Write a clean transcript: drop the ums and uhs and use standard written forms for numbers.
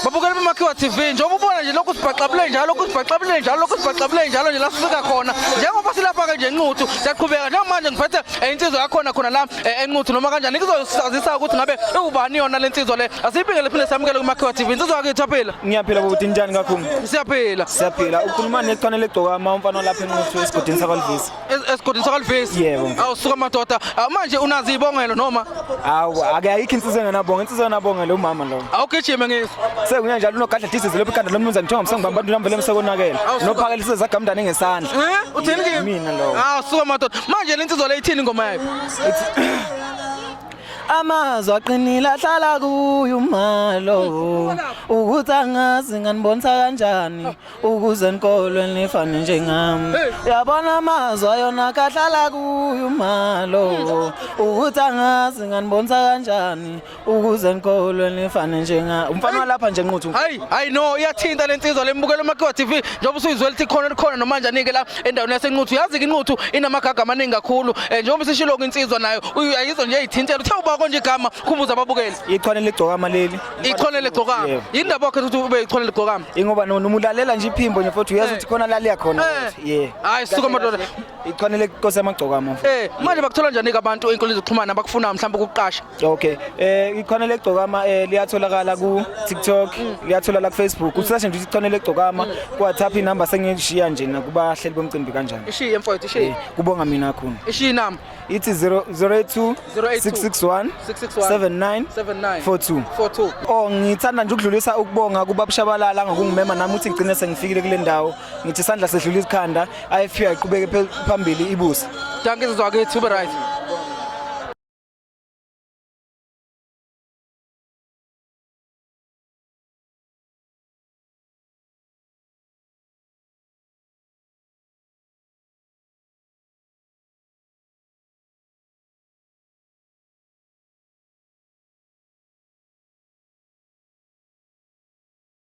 Babukela beMakhiwa TV, njengoba ubona nje lokhu sibhaxabule njalo, lokhu sibhaxabule njalo, lokhu sibhaxabule njalo nje la sifika khona. Njengoba silapha-ke nje eNquthu, siyaqhubeka njengamanje ngiphethe insizwa yakhona khona la eNquthu noma kanjani ngizosazisa ukuthi ngabe iwubani yona le nsizwa le. Asiyibingele phinde samukele kuMakhiwa TV. Insizwa yakithi, aphila? Ngiyaphila bhuti, njani kakhulu? Siyaphila. Siyaphila. Ukhuluma nechwane legcokama, umfana walapha eNquthu esigodini sakwaLuvisi. Esigodini sakwaLuvisi? Yebo. Awusuka madoda. Ah, manje unazo izibongelo noma? Hawu, ake ayikho insizwa engenabonga, insizwa enabongelo umama lo. Awugijime ngizwe. Sekunyanjalo unogadla dizezi lopha ikhanda lomnumzane Thonga msangibamba abantu namvele msekonakele. Awusuka. Nophakela isizwe zagamdane ngesandla. Eh? Uthini kimi? Mina lowo. Ah, suka madoda. Manje le nsizwa le ithini ingoma yayo? Amazwi aqinile ahlala kuyo umalo ukuthi angazi nganibonisa kanjani ukuze nikolwe nifane njengami. Yabona amazwi ayona kahlala kuyo umalo ukuthi angazi nganibonisa kanjani ukuze nikolwe nifane njengami. Umfana walapha nje Nquthu. Hayi, hayi no, iyathinta le nsizwa lembukelo Makhiwa TV njengoba usuyizwela ukuthi khona likhona noma njani ke la endaweni yaseNquthu. Yazi ke iNquthu inamagaga amaningi kakhulu. Njengoba sishilo ke insizwa nayo uyayizwa nje iyithintela. Uthe uba konje igama, khumbuza ababukeli. Ichwane legcokama leli. Ichwane legcokama. Yebo. Yindaba wakhe ukuthi ube ichwane legcokama? Ingoba noma ulalela nje iphimbo nje futhi uyazi ukuthi khona laliya khona. Yeah. Hayi suka madoda. Ichwane lenkosi yamagcokama mfowethu. Manje bakuthola njani ke abantu ey'nkundleni zokuxhumana abakufuna mhlawumbe ukukuqasha? Okay. Ichwane legcokama liyatholakala ku TikTok, liyatholakala ku Facebook. Usearch nje ichwane legcokama ku WhatsApp, inamba sengiyishiya nje nakubahleli bomcimbi kanjani. Ishiye mfowethu, ishiye. Kubonga mina kakhulu. Ishiye inamba. Ithi 082 661 661 79 79 42. 42. Oh, ngithanda nje ukudlulisa ukubonga kubaba Shabalala ngokungimema nami ukuthi ngigcine sengifikile kule ndawo. Ngithi isandla sedlula isikhanda, IFP ayiqhubeke phambili ibuse. Dankie, sizwa kithi, ube right.